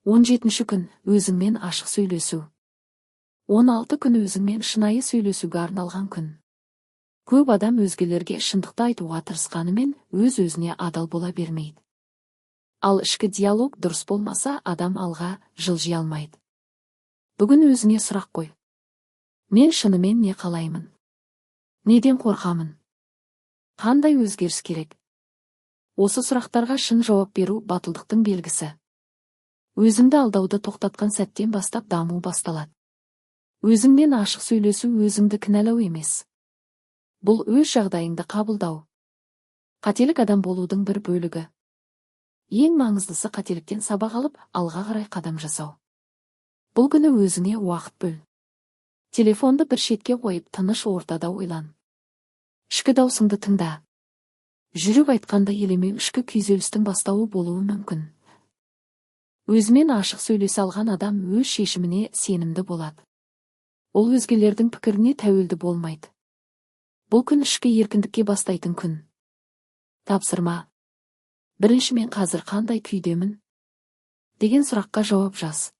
17-ші күн – өзіңмен ашық сөйлесу. 16 күн – өзіңмен шынайы сөйлесуге арналған күн. Көп адам өзгелерге шындықты айтуға тырысқанымен, өз-өзіне адал бола бермейді. Ал ішкі диалог дұрыс болмаса, адам алға жылжи алмайды. Бүгін өзіңе сұрақ қой: мен шынымен не қалаймын? Неден қорқамын? Қандай өзгеріс керек? Осы сұрақтарға шын жауап беру – батылдықтың белгісі. Өзіңді алдауды тоқтатқан сәттен бастап даму басталады. Өзіңмен ашық сөйлесу – өзіңді кінәлау емес. Бұл – өз жағдайыңды қабылдау. Қателік – адам болудың бір бөлігі. Ең маңыздысы – қателіктен сабақ алып, алға қарай қадам жасау. Бұл күні өзіңе уақыт бөл. Телефонды бір шетке қойып, тыныш ортада ойлан. Ішкі даусыңды тыңда. Жүрек айтқанды елемеу ішкі күйзелістің бастауы болуы мүмкін. Өзімен ашық сөйлесе алған адам өз шешіміне сенімді болады. Ол өзгелердің пікіріне тәуелді болмайды. Бұл күн – ішкі еркіндікке бастайтын күн. Тапсырма. Бірінші: «Мен қазір қандай күйдемін?» деген сұраққа жауап жаз.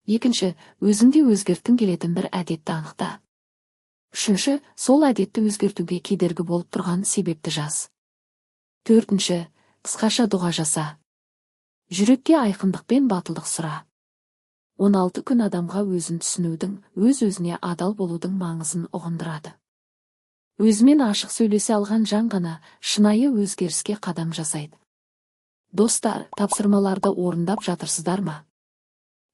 Екінші: өзіңде өзгерткің келетін бір әдетті анықта. Үшінші: сол әдетті өзгертуге кедергі болып тұрған себепті жаз. Төртінші: қысқаша дұға жаса. Жүрекке айқындық пен батылдық сұра. 16 күн адамға өзін түсінудің, өз-өзіне адал болудың маңызын ұғындырады. Өзімен ашық сөйлесе алған жан ғана шынайы өзгеріске қадам жасайды. Достар, тапсырмаларды орындап жатырсыздар ма?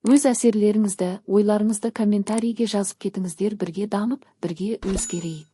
Өз әсерлеріңізді, ойларыңызды комментарийге жазып кетіңіздер. Бірге дамып, бірге өзгерейік.